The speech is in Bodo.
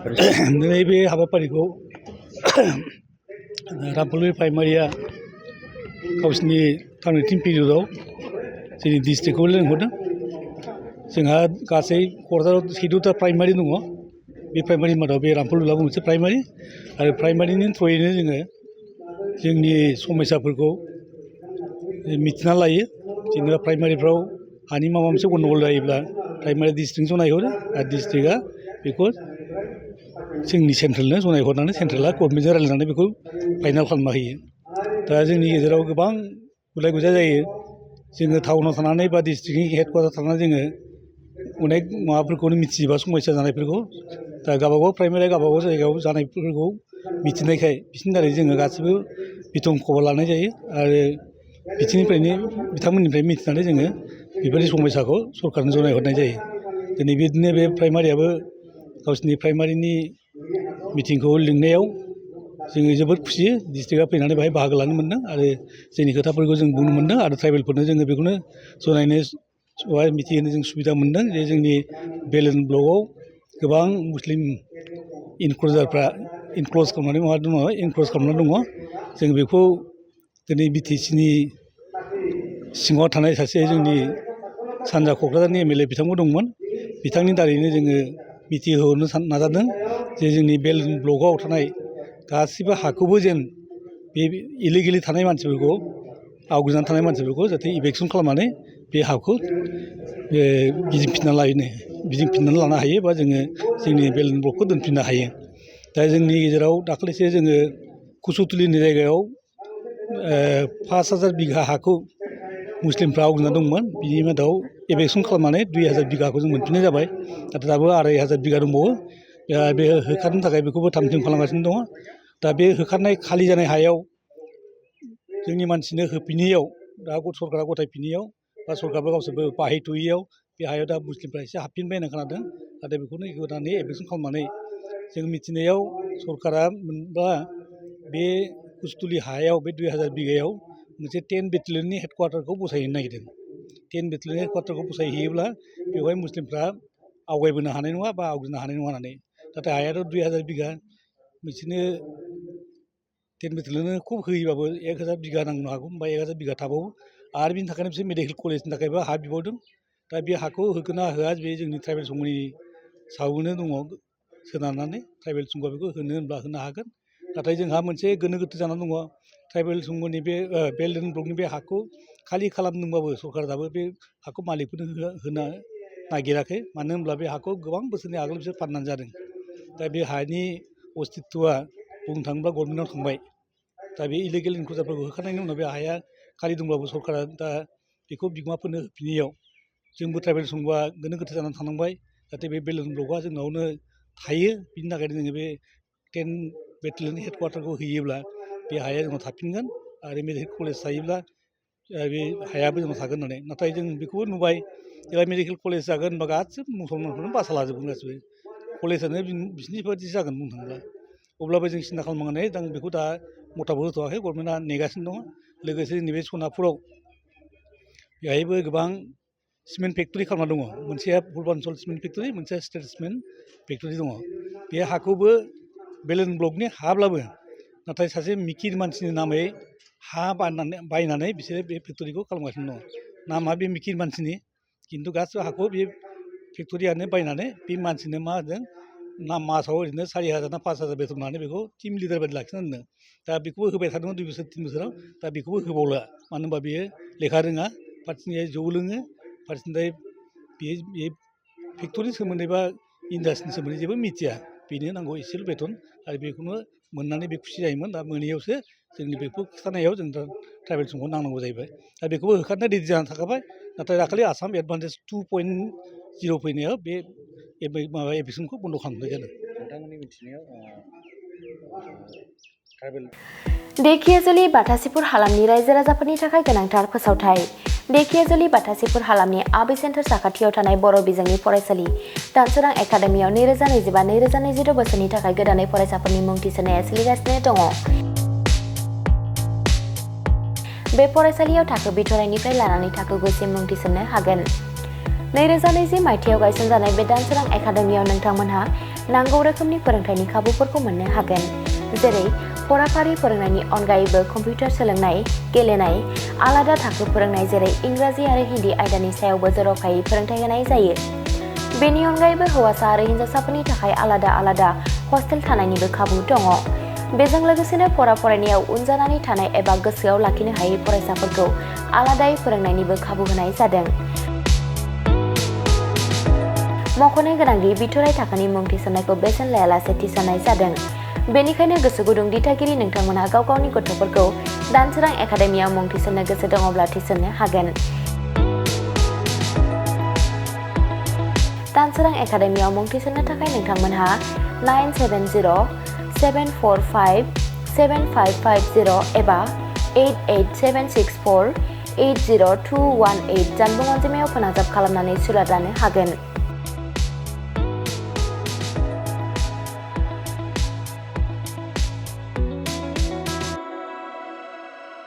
नैबे हाबाफारिखौ रामफलि प्राइमारिया गावसिनि थांनाय टिम पिरियडआव जोंनि डिस्ट्रिक्टखौ लेंहरदों। जोंहा गासै क'क्राझाराव 14टा प्राइमारि दङ। बे प्राइमारि मादाव बे रामफलुलाबो मोनसे प्राइमारि आरो प्राइमारिनि थ्रुयैनो जोङो जोंनि समस्याफोरखौ मिथिना लायो। जेनेबा प्राइमारिफ्राव हानि माबा मोनसे गन्डगल जायोब्ला प्राइमारि डिस्ट्रिक्टजों नायहरो आरो डिस्ट्रिक्टआ बेखौ जोंनि सेन्ट्रेलनो जनायहरनानै सेन्ट्रेला गभर्नमेन्टजों रायज्लायनानै बेखौ फाइनाल खालामना होयो। दा जोंनि गेजेराव गोबां गुलाय गुजाय जायो। जोङो टाउनाव थानानै बा डिस्ट्रिक्टनि हेडकुवार्टार थानानै जोङो अनेक माबाफोरखौनो मिथिजोबा समस्या जानायफोरखौ। दा गावबागाव प्राइमारिया गावबागाव जायगायाव जानायफोरखौ मिथिनायखाय बिसोरनि दारै जोङो गासिबो बिथं खबर लानाय जायो आरो बिथांमोननिफ्राय मिथिनानै जोङो बेफोरनि समस्याखौ सरकारनो जनायहरनाय जायो। दिनै बिदिनो बे प्राइमारियाबो गावसिनि प्राइमारिनि मिटिंखौ लिंनायाव जोङो जोबोद खुसि डिस्ट्रिक्टआ फैनानै बेहाय बाहागो लानो मोनदों आरो जोंनि खोथाफोरखौ जों बुंनो मोनदों आरो ट्राइबेलफोरनो जोङो बेखौनो जनायनो मिथिहोनो जों सुबिदा मोनदों जे जोंनि बेलेन ब्लकआव गोबां मुस्लिम इनक्ल'जारफ्रा इनक्ल'ज खालामनानै दङ। जों बेखौ दिनै BTCनि सिङाव थानाय सासे जोंनि सानजा क'क्राझारनि MLA बिथांबो दंमोन। बिथांनि दारैनो जोङो मिथिहोहरनो नाजादों जे जोंनि बेलेन ब्लकआव थानाय गासिबो हाखौबो जेन बे इलिगेलि थानाय मानसिफोरखौ आवग्रिनानै थानाय मानसिफोरखौ जाहाथे इभेकसन खालामनानै बे हाखौ गिदिंफिननानै लानो हायो बा जोङो जोंनि बेलेन ब्लकखौ दोनफिननो हायो। दा जोंनि गेजेराव दाखालिसो जोङो कुसुतुलिनि जायगायाव 5,000 बिघा हाखौ मुस्लिमफ्रा आवग्रिना दंमोन। बिनि मादाव इभेकसन खालामनानै 2,000 बिघाखौ जों मोनफिननाय जाबाय। नाथाय दाबो 2,500 बिघा दंबावो। बे होखारनो थाखाय बेखौबो थाम-थिम खालामगासिनो दङ। दा बे होखारनाय खालि जानाय हायाव जोंनि मानसिनो होफिनैयाव दा सरकारा गथायफिनैयाव बा सरकाराबो गावसोरबो बाहायथ'यैयाव बे हायाव दा मुस्लिमफ्रा एसे हाबफिनबाय होनना खोनादों। नाथाय बेखौनो होनानै इभेकसन खालामनानै जों मिथिनायाव सरकारा मोनबा बे कुसुतुलि हायाव बे 2,000 बिघायाव मोनसे 10 बेटेलियननि हेडकुवार्टारखौ बसायहैनो नागिरदों। 10 बेटेलियननि हेडकुवार्टारखौ बसायहैयोब्ला बेवहाय मुस्लिमफ्रा आवगायबोनो हानाय नङा बा आवग्रिनो हानाय नङा होननानै। नाथाय हायाथ' 2,000 बिघा बिसोरनो 10 बेटेलियननो खुब होयोबाबो 1,000 बिघा नांनो हागौ बा 1,000 बिघा थाबावो आरो बिनि थाखायनो बिसोर मेडिकेल कलेजनि थाखायबो हा बिबावदों। दा बे हाखौ होगोन ना होआ बे जोंनि ट्राइबेल संघनि सायावनो दङ सोनारनानै। ट्राइबेल संघआ बेखौ होनो होनब्ला होनो हागोन। नाथाय जोंहा मोनसे गोनो गोथो जानानै दङ। ट्राइबेल संघनि बे बेलेन ब्लकनि बे हाखौ खालि खालामदोंबाबो सरकारा दाबो बे हाखौ मालिकफोरनो होनो नागिराखै। मानो होनब्ला बे हाखौ गोबां बोसोरनि आगोल बिसोर फाननानै जादों। दा बे हानि अस्तित्वआ बुंनो थाङोब्ला गभर्नमेन्टआव थांबाय। दा बे इलिगेल इनक्ल'जारफोरखौ होखारनायनि उनाव बे हाया खालि दंब्लाबो सरकारा दा बेखौ बिगोमाफोरनो होफिनैयाव जोंबो ट्राइबेल संघआ गोनो गोथो जानानै थानांबाय। जाहाथे बे बेलेन ब्लकआ जोंनावनो थायो। बिनि थाखायनो जोङो बे 10 बेटेलियननि हेडकुवार्टारखौ होयोब्ला बे हाया जोंनाव थाफिनगोन आरो मेडिकेल कलेज थायोब्ला बे हायाबो जोंनाव थागोन होननानै। नाथाय जों बेखौबो नुबाय जेब्ला मेडिकेल कलेज जागोन होनबा गासिबो मुसलमानफोरनो बासा लाजोबगोन गासिबो। कलेजानो बिसिनि बायदि जागोन बुंनो थाङोब्ला। अब्लाबो जों सिन्था खालामनानै दा बेखौ दा मताबो होथ'वाखै। गभर्नमेन्टआ नेगासिनो दङ। लोगोसे जोंनि बे सनापुराव बेहायबो गोबां सिमेन्ट फेक्टरि खालामना दङ। मोनसेया फुलबान्सल सिमेन्ट फेक्टरि, मोनसेया स्टेट सिमेन्ट फेक्टरि दङ। बे हाखौबो बेलेन ब्लकनि हाब्लाबो नाथाय सासे मिकिर मानसिनि नामै हा बायनानै बिसोरो बे फेक्टरिखौ खालामगासिनो दङ। नामा बे मिकिर मानसिनि, खिन्थु गासिबो हाखौ बे फेक्टरियानो बायनानै बे मानसिनो मा होदों ना मासाव ओरैनो 4,000 ना 5,000 बेथन होनानै बेखौ टिम लिडार बायदि लाखिना दोनदों। दा बेखौबो होबाय थादोंमोन 2 बोसोर 3 बोसोराव। दा बेखौबो होबावला। मानो होनबा बेयो लेखा रोङा, फारसेथिंजाय जौ लोङो, फारसेथिंजाय बे फेक्टरिनि सोमोन्दै बा इन्डास्ट्रिनि सोमोन्दै जेबो मिथिया। बेनो नांगौ एसेल' बेथन आरो बेखौनो मोननानै बे खुसि जायोमोन। दा मोनैयावसो जोंनि बेखौ खिथानायाव जों दा ट्राइबेल संघआव नांनांगौ जाहैबाय। दा बेखौबो होखारनो रेडि जानानै थाखाबाय। नाथाय दाखालि आसाम एडभान्टेज 2.0 फैनायाव बे एभिक्सनखौ बन्द' खालामनाय जादों। नोंथांमोननि मिथिनायाव ट्राइबेल धेकियाजुलि बाथासिपुर हालामनि रायजो राजाफोरनि थाखाय गोनांथार फोसावथाय। धेकियाजुलि बाथासिपुर हालामनि आबै सेन्टार साखाथियाव थानाय बर' बिजोंनि फरायसालि दानसोरां एकाडेमियाव 2025-2026 बोसोरनि थाखाय गोदानै फरायसाफोरनि मुं थिसननाया सोलिगासिनो दङ। बे फरायसालियाव थाखो बिथराइनिफ्राय लानानै थाखो 9सिम मुं थिसननो हागोन। 2020 मायथाइयाव गायसनजानाय बे दानसोरां एकाडेमियाव नोंथांमोनहा नांगौ रोखोमनि फोरोंथायनि खाबुफोरखौ मोननो हागोन, जेरै फराफारि फोरोंनायनि अनगायैबो कम्पिउटार सोलोंनाय, गेलेनाय, आलादा थाखो फोरोंनाय जेरै इंराजि आरो हिन्दी आयदानि सायावबो जर'खायै फोरोंथाय होनाय जायो। बेनि अनगायैबो हौवासा आरो हिन्जावसाफोरनि थाखाय आलादा आलादा हस्टेल थानायनिबो खाबु दङ। बेजों लोगोसेनो फरायनायाव उन जानानै थानाय एबा गोसोआव लाखिनो हायै फरायसाफोरखौ आलादायै फोरोंनायनिबो खाबु होनाय जादों। मख'नो गोनांदि बिथराइ थाखोनि मुं थिसननायखौ बेसेन लायालासे थिसननाय जादों। बेनिखायनो गोसो गुदुं दिथागिरि नोंथांमोनहा गाव गावनि गथ'फोरखौ दानसोरां एकाडेमियाव मुं थिसननो गोसो दङब्ला थिसननो हागोन। दानसोरां एकाडेमियाव मुं थिसननो थाखाय नोंथांमोनहा 977074575550 एबा 88764802118 जानबुं अनजिमायाव फोनांजाब खालामनानै सुलाद लानो हागोन।